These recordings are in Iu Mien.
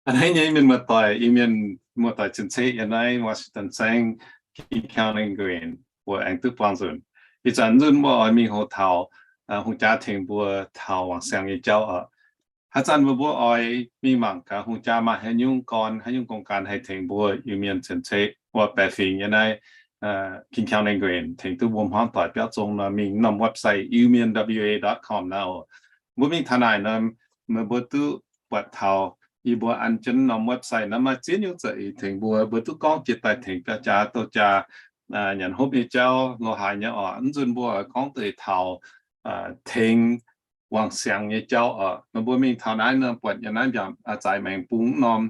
A'hneiv nyei mienh muoz-doic, Iu-Mienh muoz-doic cien-ceqv yiem naaiv Washington saengv, King County Grand, mbuo aengx duqv buangh nzunc. Ih zanc nzunc mbuo oix mingh hoqc taux hungh jaa tengx mbuo taux wangc siangx nyei jauv oc. Haaix zanc mbuo, mbuo oix mingh mangc gaax hungh jaa maaih haaix nyungc gorn, haaix nyungc gong-gaan haih tengx mbuo Iu-Mienh cien-ceqv wuov baeqc fingx yiem naaiv King County Grand tengx duqv mbuo hmuangv doic biauv zong nor, mingh norm website iumienwa dot com naaiv oc. Mbuo mingh taux naaic nor, meih mbuo duqv buatc taux yie mbuo an jienv norm website naaiv maaih ziex nyungc za'eix tengx mbuo. Mbuo duqv gorngv jiex daaih tengx biauv jaa, douz jaa, nyanc hopv nyei jauv, lorz haaix nyei oc. Mv nzunc mbuo oix gorngv deix taux tengx wangc siangx nyei jauv oc. Meih mbuo mingh taux naaiv nor, buatc yiem naaiv mbiaauc zaaix maengx bung norm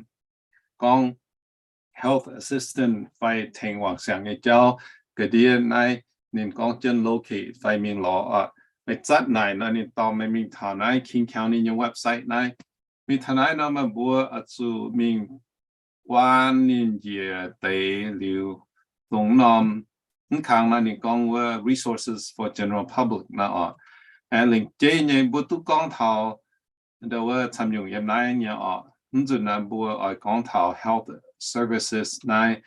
gorngv health assistance fai tengx wangc siangx nyei jauv. Ga'ndiev naaiv ninh gorngv jienv locate fai mingh lorz oc. Meih zatv naaic nor, ninh dorh meih mingh taux naaiv King County nyei website naaiv. Mingh taux naaiv nor, meih mbuo oix zuqc mingh guaan ninh njiec deix liuz dongh norm, mv kang naaiv ninh gorngv wuov resources for general public naaiv oc. Aengx lengc jeiv nyei mbuo duqv gorngv taux ndau wuov camv nyungc yiem naaiv nyei oc. Mv nzunc naaiv mbuo oix gorngv taux health services naaiv.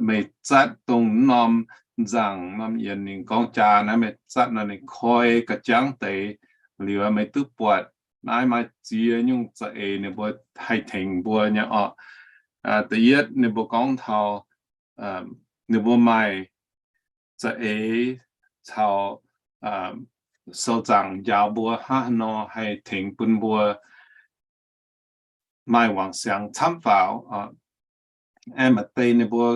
Meih zatv dongh norm nzaangc norm yienx ninh gorngv jaa naaiv, meih zatv nor ninh koi ga'jangv deix liuz, meih duqv buatc naaiv maaih ziex nyungc za'eix ninh mbuo haih tengx mbuo nyei oc. Da'yietv ninh mbuo gorngv taux ninh mbuo maaih za'eix caux sou-zaangc njaaux mbuo hnangv haaix nor haih tengx bun mbuo maaih wangc siangx camv faaux. Aengx maaih deix ninh mbuo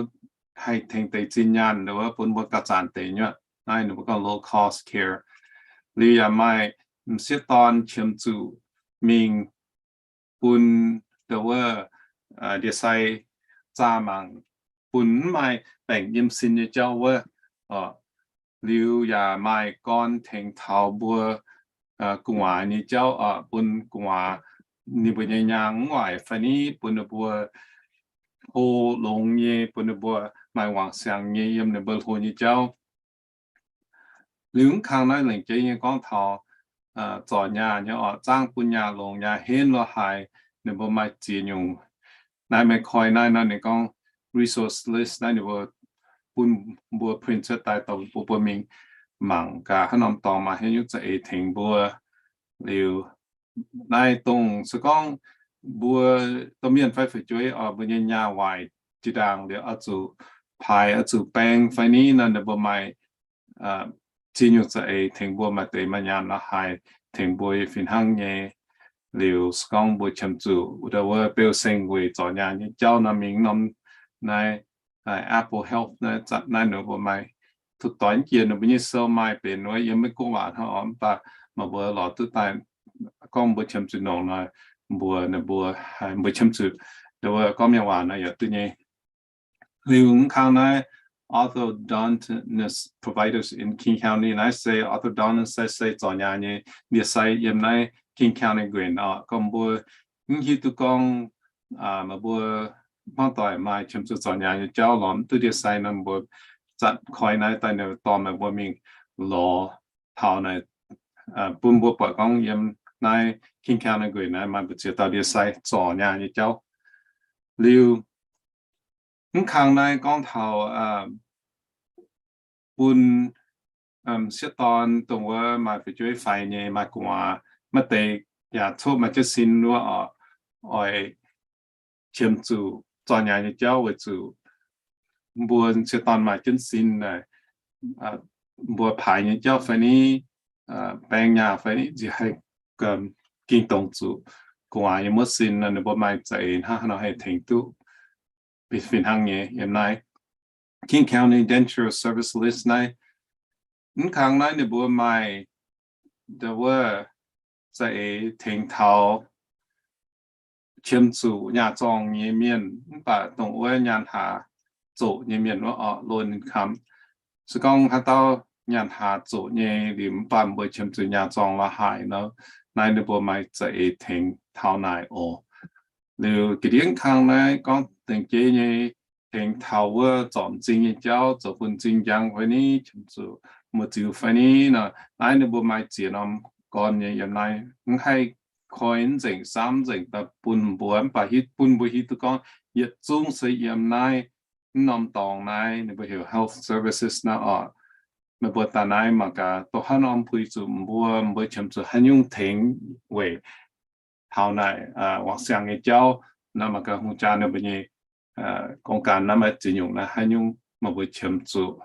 haih tengx deix zinh nyaanh ndau wuov bun mbuo gauh zanc deix nyuoqv. Naaiv ninh mbuo gorngv low cost care. Liuz yaac maaih m'sieqv dorn qiemx zuqc mingh bun ndau wuov ndie-sai zaah mangc, bun mv maaih baengc yiem sin nyei jauv wuov. Liuz yaac maaih gorn tengx taux mbuo gu'nguaaz nyei jauv, bun gu'nguaaz ninh mbuo nyei nyaanh mv waaic fai ni, bun ninh mbuo hlo longx nyei, bun ninh mbuo maaih wangc siangx nyei yiem ninh mbuo hlo nyei jauv. Liuz mv kang naaiv lengc jeiv nyei gorngv taux zorc nyaah nyei oc, zaangv bun nyaah longx nyaah henv lorz haaix, ninh mbuo maaih ziex nyungc. Naaiv meih koi naaiv nor ninh gorngv resource list naaiv, ninh mbuo bun mbuo print cuotv daaih dorh bun mbuo mingh mangc gaax haaix norm dorngx maaih haaix nyungc za'eix tengx mbuo. Liuz naaiv dongh se gorngv mbuo domh mienh fai fu'jueiv oc, mbuo nyei nyaah waaic jiex ndaangc liuz oix zuqc paaix, oix zuqc baeng fai ni nor, ninh mbuo maaih ziex nyungc za'eix tengx mbuo, maaih deix maaih nyaanh lorz haaix tengx mbuo fih hnangv nyei. Liuz se gorngv mbuo qiemx zuqc ndau wuov beu seng weic zorc nyaah nyei jauv nor, mingh norm naaiv Apple Health naaiv, zatv naaiv ninh mbuo maaih, duqv doix jiex ninh mbuo nyei sou maaih benx wuov yiem Meiv Guoqv waac hnangv oc, mv baac meih mbuo lorz duqv daaih gorngv mbuo qiemx zuqc nongc nor, mbuo, ninh mbuo, mbuo qiemx zuqc ndau wuov gorngv mienh waac nor yaac duqv nyei. Liuz mv kang naaiv orthodontist providers in King County naaiv se orthodontist se, se zorc nyaah nyei ndie-sai yiem naaiv King County Grand oc. Gorngv mbuo mv hiuv duqv gorngv meih mbuo hmuangv doic maaih qiemx zuqc zorc nyaah nyei jauv lorz mv duqv ndie-sai nor, mbuo zatv koi naaiv daaih ninh dorh meih mbuo mingh lorz taux naaiv, bun mbuo buatc gorngv yiem naaiv King County Grand naaiv maaih mbu'ziex dauh ndie-sai zorc nyaah nyei jauv. Liuz mv kang naaiv gorngv taux bun m'sieqv dorn dongh wuov maaih fu'jueiv faix nyei, maaih gu'nguaaz, maaih deix yaac coqv maaih jienv sin wuov oc, oix qiemx zuqc zorc nyaah nyei jauv weic zuqc mbuo m'sieqv dorn maaih jienv sin, mbuo paaix nyei jauv fai ni, baeng nyaah fai ni, nziex haih ging dongz zuqc gu'nguaaz nyei muoqv sin nor, ninh mbuo maaih za'eix hnangv haaix nor haih tengx duqv fih hnangv nyei yiem naaiv King County Dental Service List naaiv. Mv kang naaiv ninh mbuo maaih ndau wuov za'eix tengx taux qiemx zuqc nyaah zorng nyei mienh mv baac dongh wuov nyaanh haaz zoqc nyei mienh wuov oc, low income. Se gorngv haaix dauh nyaanh haaz zoqc nyei liuz mv baac mbuo qiemx zuqc nyaah zorng la'haaix nor, naaiv ninh mbuo maaih za'eix tengx taux naaic oc. Liuz ga'ndiev kang naaiv gorngv dengv jeiv nyei tengx taux wuov zorc m'zing nyei jauv, zoux bun m'zing njang fai ni, qiemx zuqc muoz-ziux fai ni nor, naaiv ninh mbuo maaih ziex norm gorn nyei yiem naaiv. Mv haih koi nzengc, saamv nzengc daaih bun mbuo, mv baac hitv bun mbuo hiuv duqv gorngv yietc zungv se yiem naaiv, mv norm dorngx naaiv ninh mbuo heuc health services naaiv oc. Meih mbuo daaih naaiv mangc gaax, dongh haaix norm puix zuqc mbuo, mbuo qiemx zuqc haaix nyungc tengx weic taux naaic wangc siangx nyei jauv. Naaiv mangc gaax hungh jaa ninh mbuo nyei gong gan naaiv maaih ziex nyungc naaiv haaix nyungc meih mbuo qiemx zuqc